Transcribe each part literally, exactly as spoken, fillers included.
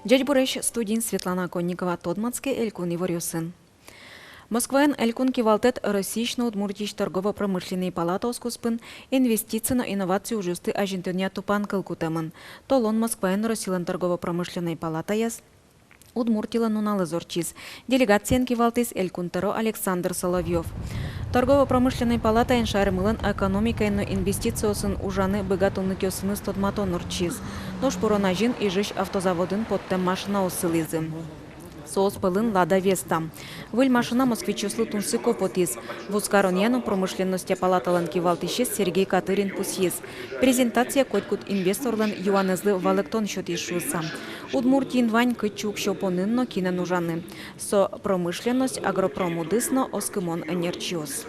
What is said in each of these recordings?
Ӟечбуресь! Студиын Светлана Конникова. Тодматске элькун иворъёсын. Москваын Элькун кивалтэт Россиысь но Удмуртиысь торгово-промышленной палатаос куспын инвестици но инноваци ужъёсты азинтонъя тупан кыл кутэмын. Толон Москваын Россилэн торгово-промышленной палатаяз Удмуртилэн нуналэз ортчиз. Делегациен кивалтӥз Элькун тӧро Александр Соловьёв. Торгово-промышленной палатаен шаермылэн экономикаен но инвестициосын ужаны быгатонлыкъёсыныз тодматон ортчиз. Нош пурон азьын Ижысь автозаводын поттэм машинаос сылӥзы. Соос пӧлын Лада Веста. Выль машина москвичъёслы тунсыко потӥз. Вузкаронъя но промышленностья палаталэн кивалтӥсез Сергей Катырин пусйиз: презентация котькуд инвесторлэн юанэзлы валэктон сётӥз шуыса. Удмуртиын вань кытчы уксё понын но кинэн ужаны. Со промышленность, агропром удыс но оскымон ӧнерчиос.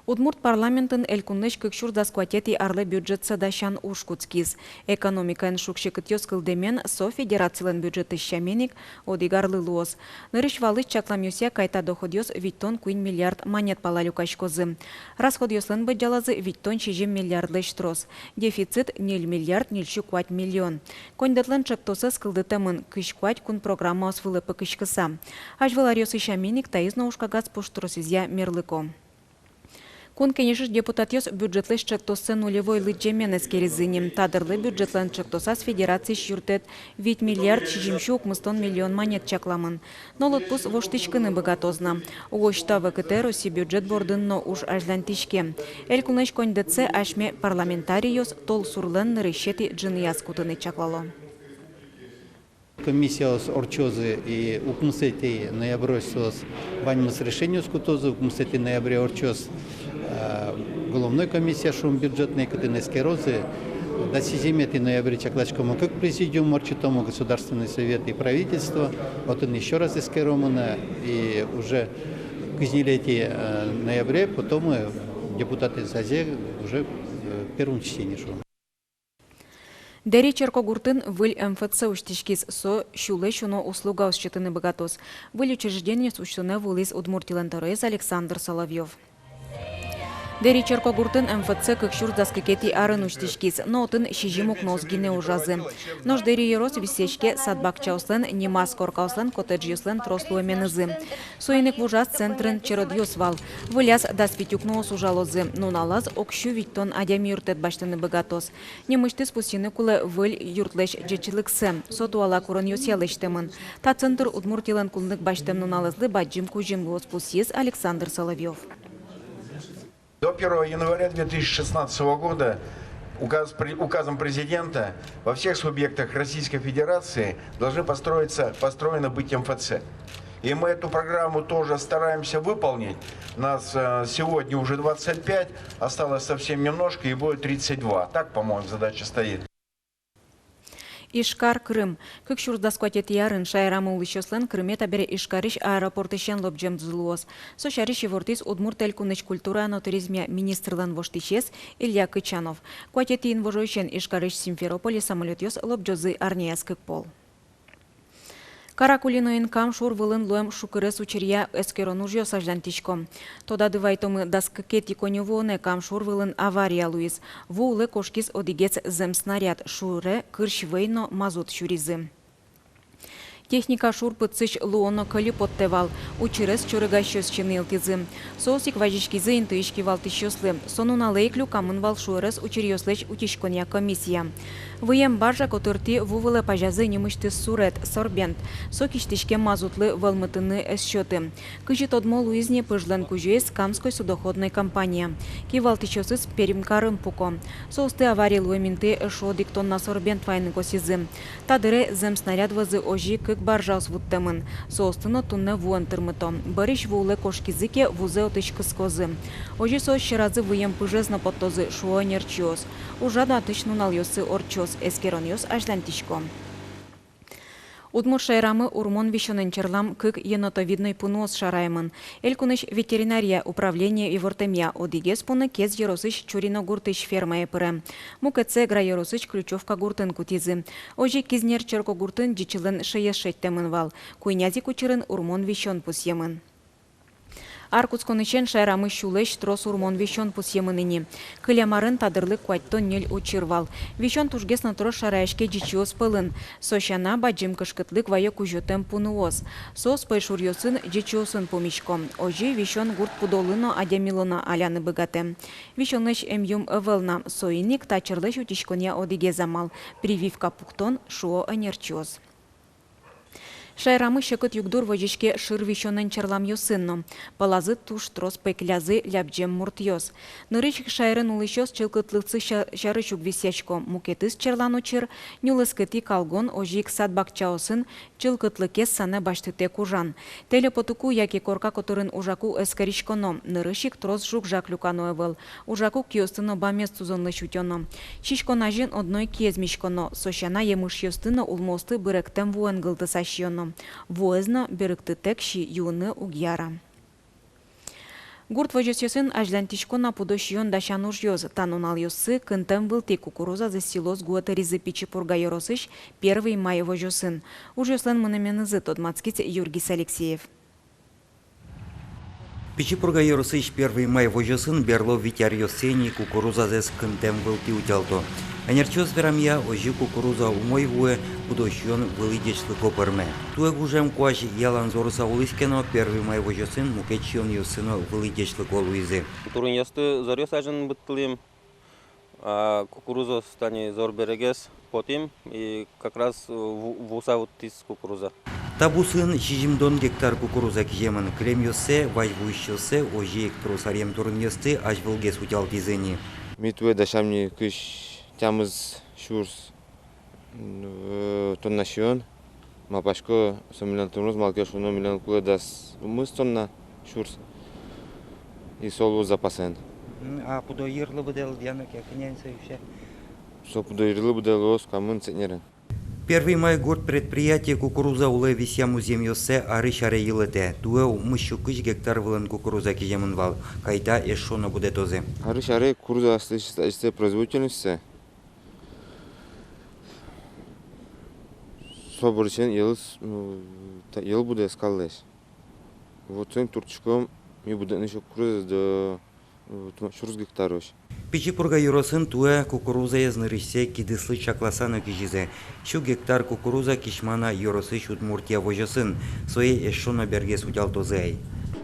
Удмурт парламентын элькунлэсь кык сюрс дас куатетӥ арлы бюджетсэ дасян уж кутскиз. Экономикаен шуг-секытъёс кылдэмен, со федерацилэн бюджетыз сямен ик одӥг арлы луоз. Нырысь валысь чакламъёсъя, кайта доходъёс витьтон куинь миллиард манет пала люкаськозы. Расходъёслэн быдӟалазы витьтон сизьым миллиардлэсь трос. Дефицит ньыль миллиард ньыльсю куать миллион. Коньдэтлэн ӵектосэз кылдытэмын кызь куать кун программаос вылэ пыкиськыса. Азьвыл аръёсы сямен ик, таиз но ужкагаз пуштросэзъя мерлыко. Кун Кенешысь депутатъёс бюджетлэсь ӵектоссэ нулевой лыдӟемен эскеризы ни. Та дырлы бюджетлэн ӵектосаз федерациысь юрттэт вить миллиард сизьымсю укмыстон миллион манет чакламын. Но лыдпус воштӥськыны быгатоз на. Угось та вакытэ Россия бюджет бордын но уж азьланьтӥське. Элькунлэсь коньдэтсэ асьме парламентариос толсурлэн нырысетӥ ӝыныяз кутыны чаклало. Комиссиос ортчозы, и укмысэтӥ ноябрёзь соос ваньмыз решениос кутозы. Укмысэтӥ ноябре ортчоз, э, головной комиссия, шуом, бюджетной, кытын эскерозы. Дас сизьыметӥ ноябре чакласькомы кык президиум ортчытомы: Государственный Совет и правительство. Отын ещё раз эскеромы на, и уже кызь ньылетӥ, э, ноябре потомы депутатъёс азе уже, э, в первом чтении, шуом. Дэри черкогуртын выль МФЦ усьтӥськиз. Со сюлэсь уно услугаос сётыны быгатоз. Выль учреждениез усьтыны вуылӥз Удмуртилэн тӧроез Александр Соловьёв. Дэри черкогуртын МФЦ кык сюрс дас кыкетӥ арын усьтӥськиз, но отын сизьым укноос гинэ ужазы. Нош Дэри ёрос висъяське сад-бакчаослэн, нимаз коркаослэн, коттеджъёслэн трос луэменызы. Соин ик вужаз центрын черодъёс вал. Выльяз дас вить укноос ужалозы, нуналаз ог сю витьтон адями юрттэт басьтыны быгатоз. Нимысьтыз пусйыны кулэ выль юртлэсь ӟечлыксэ. Со туала куронъёсъя лэсьтэмын. Та центр Удмуртилэн кунлык басьтэм нуналэзлы бадӟым кузьым луоз, пусйиз Александр Соловьёв. До первого января две тысячи шестнадцатого года указ пре-, указом президента во всех субъектах Российской Федерации должны построиться, построены быть МФЦ. И мы эту программу тоже стараемся выполнить. Нас, э, сегодня уже двадцать пять, осталось совсем немножко, и будет тридцать два. Так, по-моему, задача стоит. Ижкар, Крым. Кык сюрс дас куатетӥ арын шаерамы улӥсьёслэн Крыме табере Ижкарысь аэропортысен лобӟемзы луоз. Со сярысь ивортӥз Удмурт Элькунысь культурая но туризмъя министрлэн воштӥсез Илья Кычанов. Куатетӥ инвожоысен Ижкарысь Симферополе самолётъёс лобӟозы арняяз кык пол. Каракулиноын Кам шур вылын луэм шукырес учыръя эскерон ужъёс азьланьтӥсько. Тодады вайытомы, дас кыкетӥ коньывуонэ Кам шур вылын авария луиз. Ву улэ кошкиз одӥгез зэмснаряд, шуре кырсь вӧй но мазут сюризы. Техника шур пыдсысь луо но кӧльы поттэ вал. Учырез чорыгасьёс синйылтӥзы. Соос ик вазиськизы интыысь кивалтӥсьёслы. Со нуналэ ик люкамын вал шуэрес учыръёслэсь утиськонъя комиссия. Выем баржа котыртӥ ву вылэ пазязы нимысьтыз сурет, сорбент. Со кисьтӥськем мазутлы вӧлмытыны ӧз сёты. Кызьы тодмо луиз ни, пыжлэн кузёез — Камской судоходной компания. Кивалтӥсьёсыз Пермь карым пуко. Соосты авария луэм интые эшшо одӥг тонна сорбент вайыны косӥзы. Та дыре зэмснаряд вӧзы озьы кык баржаос вуттэмын. Соосты но туннэ вуэн тырмыто. Бӧрысь ву улэ кошкизы ке, вузэ отысь кыскозы. Озьы соос сьӧразы выем пыжез но поттозы, шуо ӧнерчиос. Ужрад матысь нуналъёсы ортчоз, эскеронъёс азьланьтӥсько. Удмурт шаерамы урмон висёнэн черлам кык енотовидной пуныос шараямын. Элькунысь ветеринария управление ивортэмъя, одӥгез пуны Кез ёросысь Чурино гуртысь фермае пыре. Мукетсэ Эгра ёросысь Ключевка гуртын кутӥзы. Озьы Кизнер черкогуртын ӟичылэн шӧез шедьтэмын вал. Куинязы ик учырын урмон висён пусъемын. Ар кутсконысен шаерамы сюлэсь трос урмон висён пусъемын ини. Кылем арын та дырлы куатьтон ньыль учыр вал. Висён тужгес но трос шараяське ӟичыос пӧлын. Со сяна, бадӟым кышкытлык вае кузётэм пуныос. Соос пӧйшуръёсын, ӟичыосын пумисько. Озьы висён гурт пудолы но, адямилы но аляны быгатэ. Висёнлэсь эмъюм ӧвӧл на, соин ик та черлэсь утиськонъя одӥгез амал — прививка пуктон, шуо ӧнерчиос. Шаерамы секыт югдур возиське шыр висёнэн черламъёсын но. Пӧлазы туж трос пӧйкылязы лябӟем муртъёс. Нырысь ик шаерын улӥсьёс чылкытлыксы ся-, сярысь уг висъясько. Мукетыз черлан учыр — нюлэскытӥ калгон, озьы ик сад-бакчаосын чылкытлыкез санэ басьтытэк ужан. Тэле потыку яке корка котырын ужаку эскериськоно. Нырысь ик трос жуг-жаг люкано ӧвӧл. Ужаку киосты но бамез тузонлэсь утёно. Сиськон азьын одно ик киез миськоно. Со сяна, емышъёсты но улмоосты быректэм вуэн гылтыса сиёно. Вуэз но берыктытэк сиыны уг яра. Гурт возёсъёсын азьланьтӥсько на пудо сиён-дасян ужъёс. Та нуналъёсы кынтэм вылтӥ кукурузазэс силос гуэ тыризы Пичи Пурга ёросысь «Первый май» возёсын. Ужъёслэн мынэменызы тодматскиз Юргис Алексеев. Пичи Пурга ёросысь «Первый май» возёсын берло вить аръёсы ини кукурузазэс кынтэм вылтӥ утялто. Ӧнерчиос верамъя, озьы кукуруза умой вуэ, пудо сиён вылӥ ӟечлыко пӧрме. Туэ гужем куазь ялан зорыса улӥз ке но, «Первый май» возёсын мукет сиёнъёсы но вылӥ ӟечлыко луизы. Турынъёсты зоръёс азьын быдтылӥм, а кукурузаос тани зор берегес потӥм, и как раз ву-, вуса вуттӥз кукуруза. Та бусын сизьымдон гектар кукуруза киземын. Кылемъёссэ, вазь вуисьёссэ, озьы ик трос аръем турынъёсты азьвылгес утялтӥзы ини. Ми туэ дасям ни кызь тямыс сюрс, м, тонна сиён. Малпасько, со милям тырмоз, малы ке шуоно, милям кулэ дас укмыс тонна сюрс. И со луоз запасэн. М, а пудо йырлы быдэ лыдъяно ке, кӧня ини со юсе? Со пудо йырлы быдэ луоз куамын центнерен. «Первый май» гурт предприятие кукуруза улэ висъям музъемъёссэ арысь аре йылэтэ. Туэ укмыс сю кызь гектар вылын кукуруза киземын вал. Кайта эшшо но будэтозы. Арысь аре кукуруза аслэсьтыз производительностьсэ. Со бӧрысен йӧлыс, м, та-, йӧл будэ скаллэсь. Вот соин турттӥськом ми будэтыны кукурузаез до, э, тма-, сюрс гектарозь. Пичи Пурга ёросын туэ кукурузаез нырысьсэ кидыслы чакласа но кизизы. Сю гектар кукуруза кисьма на ёросысь «Удмуртия» возёсын. Сое эшшо но бергес утялтозы ай.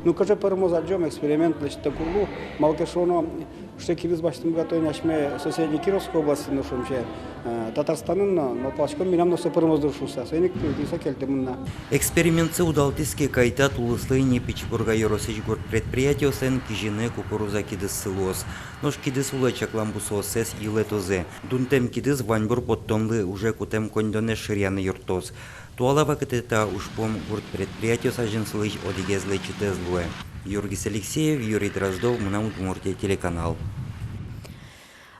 Ну, кызьы пӧрмоз, адӟом, эксперимент лэсьтэк уг лу, малы ке шуоно, сыӵе кидыс басьтыны быгатом ини асьме соседней Кировской областьын но, шуом сыӵе, э, Татарстанын но, но малпаськом, милям но со пӧрмоз дыр шуыса, соин ик тӥни со кельтэмын на. Экспериментсы удалтӥз ке, кайта тулыслы ини Пичи Пурга ёросысь гурт предприятиослэн кизьыны кукуруза кидыссы луоз. Нош кидыс улэ чаклам бусыоссэс йылэтозы. Дунтэм кидыс ваньбур поттонлы уже кутэм коньдонэз шыръяны юрттоз. Туала вакытэ та ужпум гурт предприятиос азьын сылӥсь одӥгез лэчытэз луэ. Юргис Алексеев, Юрий Дроздов, «Мынам Удмуртие» телеканал.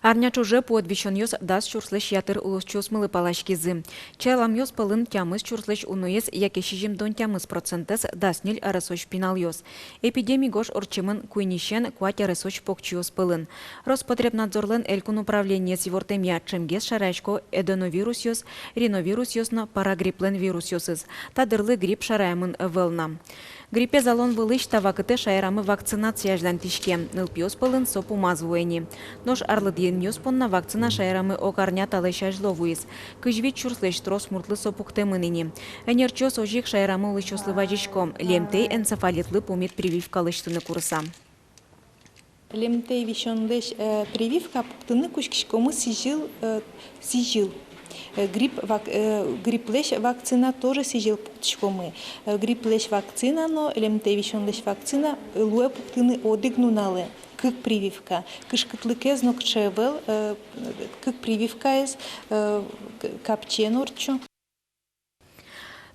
Арня ӵоже пуэд висёнъёс дас сюрслэсь ятыр улосчиосмылы паласькизы. Черламъёс пӧлын тямыс сюрслэсь уноез, яке сизьымдон тямыс процентэз, дас ньыль аресозь пиналъёс. Эпидеми гож ортчемын куиньысен куать аресозь покчиос пӧлын. Роспотребнадзорлэн элькун управлениез ивортэмъя, ӵемгес шараясько аденовирусъёс, риновирусъёс но парагрипплэн вирусъёсыз. Та дырлы грипп шараямын ӧвӧл на. Гриппез алон вылысь та вакытэ шаерамы вакцинация азьланьтӥське. Нылпиос пӧлын со пумаз вуэ ини. Нош арлыдъенъёс понна вакцина шаерамы ог арня талэсь азьло вуиз. Кызь вить сюрслэсь трос муртлы со пуктэмын ини. Ӧнерчиос озьы ик шаерамы улӥсьёслы вазисько: лемтэй энцефалитлы пумит прививка лэсьтыны курыса. Лемтэй висёнлэсь, э, прививка пуктыны кутскиськомы сӥзьыл, э, сӥзьыл. Э, грипп вак-, э, грипплэсь вакцина тоже сӥзьыл пуктӥськомы. Э, грипплэсь вакцина но лемтэй висёнлэсь вакцина, э, луэ пуктыны одӥг нуналэ кык прививка. Кышкытлыкез нокыӵе ӧвӧл, э, кык прививкаез, э, к-, капчиен ортчо.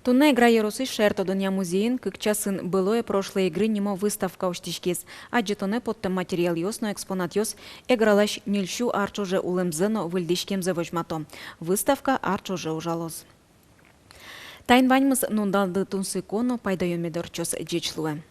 Туннэ Эгра ёросысь шаертодонъя музейын кык часын «Былое, прошлое, игры» нимо выставка усьтӥськиз. Адӟытонэ поттэм материалъёс но экспонатъёс Эгралэсь ньыль сю ар ӵоже улэмзэ но выльдӥськемзэ возьмато. Выставка ар ӵоже ужалоз. Таин ваньмыз. Нуналды тунсыко но пайдаё мед ортчоз. Ӟеч луэ.